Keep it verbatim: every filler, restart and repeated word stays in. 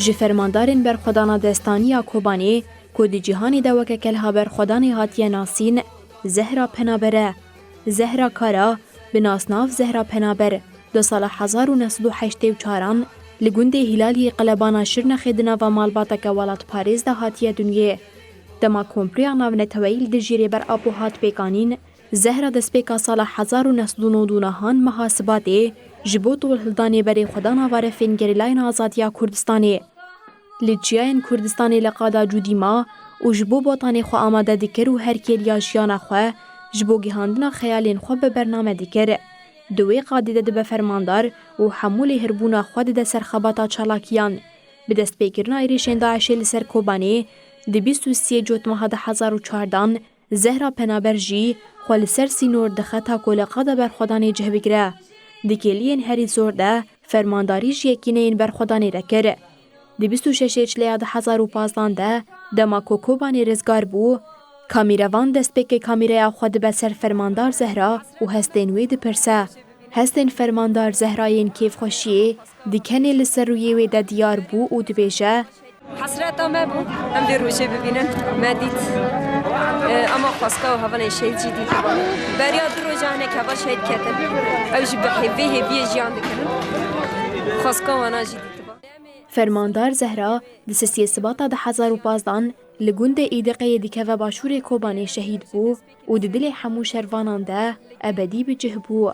Ji fermandarên berxwedana destanî ya Kobanê ku di cîhanê de weke kelha berxwedanê hatiye nasîn, Zehra Penaber e. Zehra Kara, bi nasnav Zehra Penaber, di sala hezar û neh sed û heştê û çaran li gundê Hîlaliyê qelebana Şirnexê di nava malbateke welatparêz de hatiye dinyê. Dema komploya navneteweyî li dijî Rêber Apo hat pêkanîn, Zehra destpêka sala hezar û neh sed û nod û nehan meha Sibatê ji bo tolhildanê berê xwe da nava refên gerîlayên azadiya Kurdistanê. Li çiyayên Kurdistanê li qada cûdî ma û ji bo botanê xwe amade dikir û her kêliya jiyana xwe ji bo gihandina xeyalên xwe bi bername dikir. Di wê qadê de dibe fermandar û hemû lêhirbûna xwe dide ser xebata çalakiyan. Bi destpêkirina êrişên DAIŞê li ser Kobanê, di bîst û sê Cotmeha du hezar û çardan, Zehra Penaber jî xwe li ser sînor di xeta ku li qada berxwedanê cih bigire. Di kêliyên herî zor de fermandarî ji yekîneyên berxwedanê re kir. Di bîst û şeşê Çileya du hezar û pazdan de, dema ku Kobanê rizgar bû, kamîrevan destpêkê kamîreya xwe dibe ser fermandar Zehra û hestên wê dipirse. Hestên fermandar Zehra yên kêfxweşiyê di kenê li ser rûyê wê de diyar bû û dibêje: Hesreta me bû, em vê rojê bibînin. Me dît, e, ama xwezka û hevalên şehîd jî dîtiba. Beriya du roja hinek heval şehîd ketin. Ew jî bi hê-, vê hêviyê jiyan dikirin. Xwezka wana jî dîtiba. Fermandar Zehra di sisê Sibata du hezar û pazdan li gundê Îdiqeyê dikeve başûrê Kobanê şehîd bû û di dilê hemû şervanan de ebedî bi cih bû.